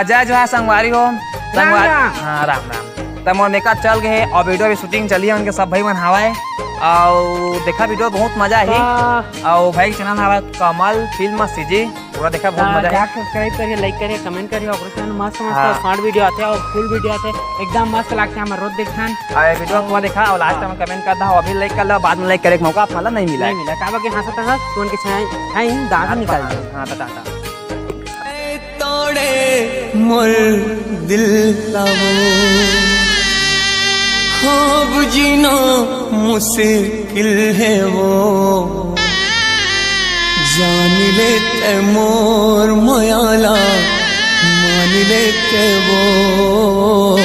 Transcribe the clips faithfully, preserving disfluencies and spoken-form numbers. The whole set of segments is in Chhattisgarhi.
जय जोहार संगवारी हो। संगवारी, राम। हाँ, राम राम। त मोर मेकअप चल गए हे अउ वीडियो भी शूटिंग चली हे, उनके सब भाई मन हावय। अउ देखा वीडियो बहुत मजा आही। हाँ। अउ भाई के चैनल हावय कमल फिल्म सीजी, पूरा देखा, बहुत हाँ, मजा आही। जाके सब्सक्राइब करिए, लाइक करिए, कमेंट करिए। अउ चैनल मस्त मस्त हाँ। शॉर्ट वीडियो आथे अउ फुल वीडियो आथे, एकदम मस्त लागथे, हमर रोज देखथन। अउ ये वीडियो को देखा अउ लास्ट में कमेंट कर दा, अभी लाइक कर लो, बाद में लाइक करे के मौका आप मतलब नहीं मिला। नहीं मिला, काबर के हंसत हंसत तुमन के छाई छाई दांत निकाल दे। हाँ, तो टाटा। तोड़े मोर दिल ला वो, ख्वाब जीना मुश्किल है वो। जान लेते मोर मयाला, मान लेते वो।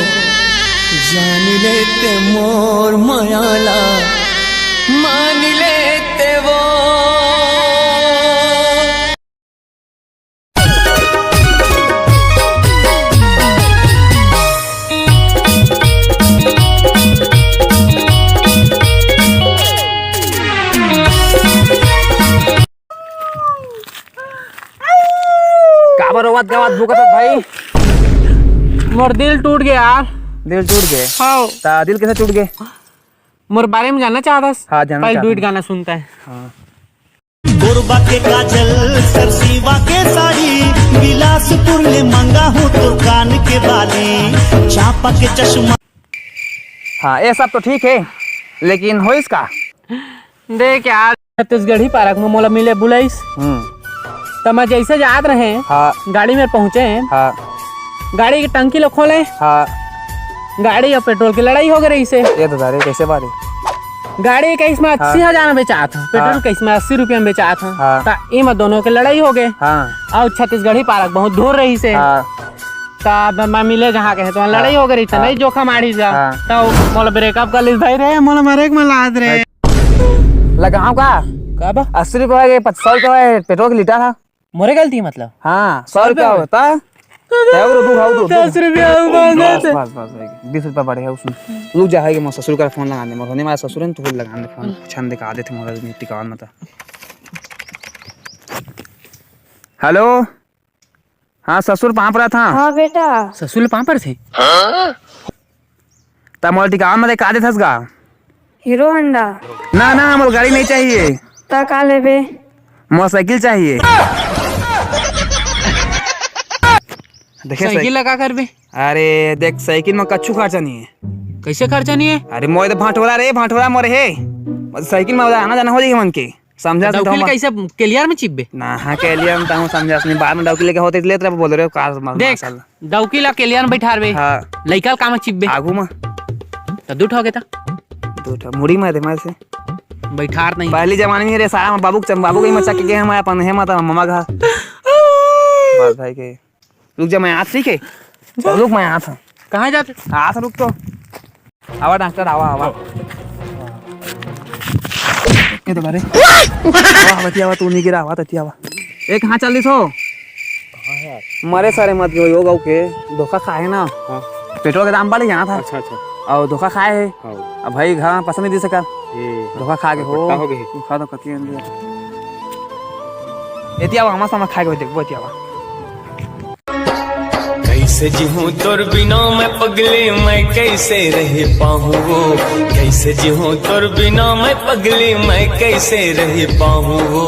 जान लेते मोर मयाला, मान लेते वो। काबर रोवत गावत भूकत हस भाई? मोर दिल टूट गया यार। दिल टूट गए? हाँ। ता दिल कैसे टूट गए? मोर बारे में जानना चाहत हस? हाँ, जानना पहले चाहत डुएट हूँ। गाना सुनता है। हाँ। गोरबा के काजल, सरसीवा के साड़ी, बिलासपुर ले मंगा हूँ तोर कान के बाली, चांपा के चश्मा। हाँ, ये सब तो ठीक है, लेकिन होइस का? देख यार, छत्तीसगढ़ी पार्क में मोला मिले बुलाइस। हम्म। त मैं जैसे जात रहे, हाँ। गाड़ी में पहुँचे, हाँ। गाड़ी की टंकी लो खोले, हाँ। गाड़ी अउ पेट्रोल की लड़ाई हो गई रहिस हे। ये तो दारे कैसे बारे? गाड़ी कहिस मैं हाँ। अस्सी हजार में बेचात हूँ, पेट्रोल हाँ। कहिस मैं अस्सी रुपया में बेचात हूँ। हाँ। त इमा दोनों के लड़ाई हो गए। हाँ। अउ छत्तीसगढ़ी पार्क बहुत दूर रहिस हे। हाँ। त अब मैं मिले जहाँ कहे तो वहाँ लड़ाई हाँ। हो गई रहिस हे, हाँ। नहीं जोखा मारी जा। हाँ। त मोला ब्रेकअप कर लिस भाई रे, मोला मरे के मन लागत रे। लगाओ का? का बा? अस्सी रुपया के पच-, सौ रुपया के पेट्रोल के लीटर है। मोरे गलती मतलब? हाँ, सौ रुपया होता। तब वो दू, हाँ, दू, दू। दस रुपया हो मांगा बस, था। बस, बस, बस, बीस रुपया बढ़े है उसमें। रुक जा, है कि मोर ससुर का फोन लगा दे, मोर होने वाला ससुर है ना, तो खुद लगा दे फोन, छन दिखा देते मोर आदमी टिकावन में तो। हेलो, हाँ ससुर, पाँव परत हँव। हाँ बेटा। ससुर ले पाँव परत हे? त मोला टिकावन में का देथस गा? Hero Honda. ना, ना, मोला गाड़ी नहीं चाहिए। त का लेबे? मोला साइकिल चाहिए। देखे साइकिल साइकिल। ला का करबे? अरे देख, साइकिल में कछु खर्चा नहीं है। कैसे खर्चा नहीं है? अरे मोर तो भाटोरा रे, भाटोरा मोर हे। साइकिल में आना जाना हो जाही मन के। समझा डौकी ले कैसे केलियर में चिपबे? ना, हाँ, केलियर में ताहू समझा नहीं। बाद में डौकी लेके होते लेत रहे, बोल रहे हो कार मार देख, मार साला। डौकी ला केलियर में बैठारबे। हाँ। लइका ला का में चिपबे? आगू में। तो दू ठो हो गए था। दू ठो मुड़ी में दे मार से। बैठार नहीं। पहली जमाने में रे सारा में बाबू के चम-, बाबू के मचा के गए हमारे अपन है माता मामा घर। बस भाई के। रुक जा, मैं आत, ठीक है? रुक, मैं आत हूँ। कहाँ जाते? आत हूँ, रुक तो। आवा डॉक्टर, आवा, आवा। ये तो बारे। आवा, बतिया, आवा, तू नहीं गिरा, आवा, ततिया, आवा। ए, कहाँ चल दिस हो? मरे सारे मत गयो, यो गाँव के धोखा खाए ना। हाँ। पेट्रोल के दाम बढ़ गया ना था। अच्छा, अच्छा। अउ धोखा खाए हे। हाँ। अब भाई घर में पसंद नहीं दे सका। ए, धोखा खा के हो। पट्टा हो गए। धोखा तो कतिया नहीं दिया। एतिया आवा, हमार सामान खाए के देखबो, एतिया आवा। कैसे जीहूँ तोर बिना मैं पगली, मैं कैसे रह पाहूँ वो? कैसे जीहूँ तोर बिना मैं पगली, मैं कैसे रह पाहूँ वो?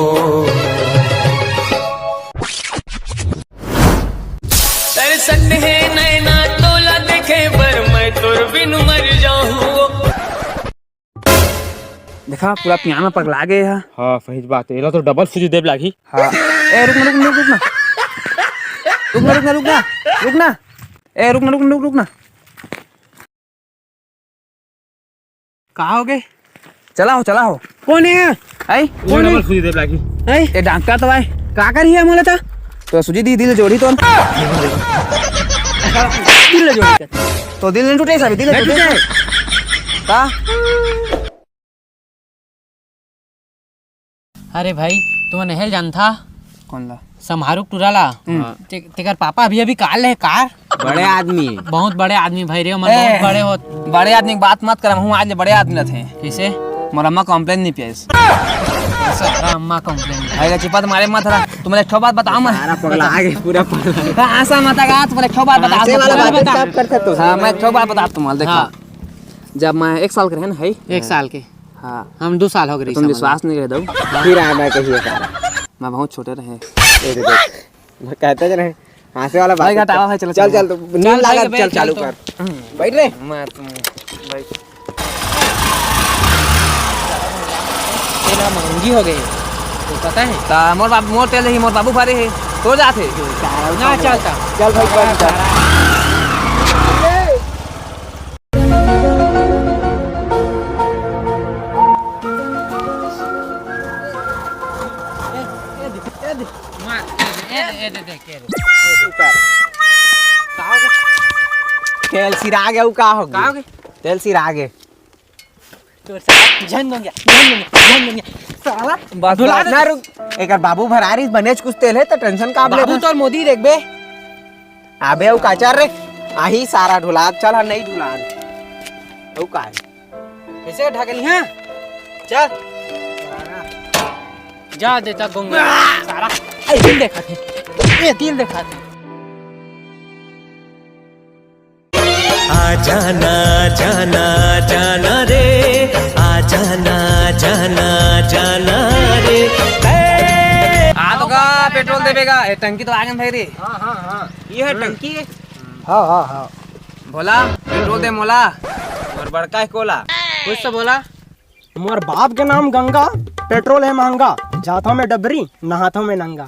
तरसत हे नैना तोला देखे बर, मैं तोर बिन मर जाहूँ वो। देखा, पूरा पियानो पगला गए हे। हाँ, सही बात है। एला तो डबल सूजी देब लागही। हाँ। ए, रुक ना, रुक ना, रुक ना। रुक ना, रुक ना, रुक ना। रुक ना। ए, रुक ना, रुक ना, रुक, रुक ना। का हो गए? चला हो, चला हो। कौन है? आई? कौन है? डबल सूजी देब लागही। आई? ए, डॉक्टर तो आए। का करी है मोला ता? तो सूजी दी, दिल जोड़ी तो। दिल जोड़ी कर। तो दिल नहीं टूटे साहब, दिल नहीं नहीं टूटे। टूटे। का? अरे भाई, तुमन एहल जानथा? कौन ला? समारू टूरा ला। हम्म। ते-, तेकर पापा अभी अभी कार ले हे, कार। बड़े आदमी। बहुत बड़े आदमी भाई रे, मन ए, बहुत बड़े होत। बड़े आदमी के बात मत कर, हम आज ले बड़े आदमी ला थे। कैसे? मोर अम्मा complain नहीं पियाइस। सारा अम्मा complain। भाई का चिपा तो मारे मत रहा। तुम्हें एक ठो बात बताओ मैं। सारा पगला आगे पूरा पगला। हाँ, ऐसा मत कहा, तुम्हें एक ठो बात बता। हाँसे वाला बात साफ कर सकते हो। हाँ, मैं एक ठो बात बता तुम्हारे, देखा। हाँ। जब मैं एक साल के रहे ना, है? एक साल के। हाँ। हम दो साल हो गए तुम विश्वास नहीं करे दो। फिर आया मैं कहिए सारा। मैं बहुत छोटे रहे। ये देखो। मैं कहता ज रहे, हाँसे वाला भाई बात घटावा करते। है, चलो, चल, चलो। चल, तो नींद चल, लागा, भाई, चल, चल, चालू चल, कर। बैठ रे। मैं तुम, भाई। तेल हम महंगी हो गए, तो पता है? ता मोर बाप, मोर तेल ही, मोर बाबू भरे है, तो जाते। ना चलता। चल भाई, बैठ, चल। तेल सिरा गया, वो का हो गया? का हो गया? तेल सिरा गया। तो साला झन हो गया, झन हो गया, झन हो गया। साला बस, ढुला बस दे। ना रुक। एकर बाबू भरारी बनेच कुछ तेल है, तो tension का बाबू लेबे? तोर मोदी देखबे। अबे, वो काचर रे। आही सारा ढुला, चल, हाँ, नहीं ढुला। वो का है? कैसे ढकली, हाँ? चल। जा देता गोंगा। सारा, ए, दिल देखा थे। ए, दिल देखा थे। आ जाना, जाना, जाना रे, आ जाना, जाना, जाना रे। आ तो का पेट्रोल देबे का? ए, टंकी तो आगे भाई रे। हाँ, हाँ, हाँ। ये है टंकी। हाँ, हाँ, हाँ। भोला, पेट्रोल दे मोला। और बड़का है कोला। कुछ तो बोला। मोर बाप के नाम गंगा, पेट्रोल है महंगा, जाता हूँ मैं डबरी, नहाता हूँ मैं नंगा।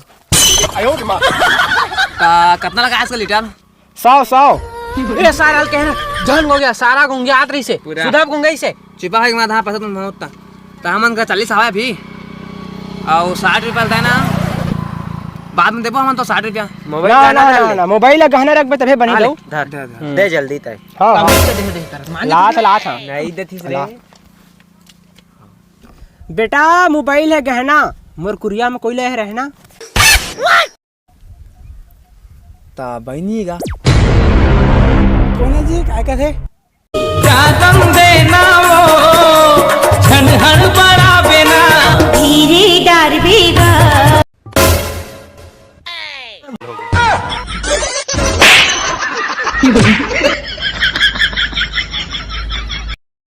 ता, कितना लगा इसका लीटर? सौ, सौ। ए, सारा ल कहना, झन हो गया, सारा गुंगियात रही से, पूरा। सुधा गुंगई से। चिपा है कि मैं, हाँ, पैसा तुम होता। तो हमन का चालीस आवा अभी, और साठ रुपया देना, बाद में देबो हमन तो साठ रुपया। मोबाइल ना, ना, ना, ना, मोबाइल ला गहना रखबे तभे बनी हाँ, दो। धर, धर, धर। हम्म। दे जल्दी तय। हाँ, हाँ। दे, दे, दे, दे, मान ले लात, लात, हाँ। नहीं देथिस रे। ला। बेटा, मोबाइल है गहना, मोर कुरिया में कोई ले रहना। ता बहिनी का? कोने जी, काय कथे? ज्यादा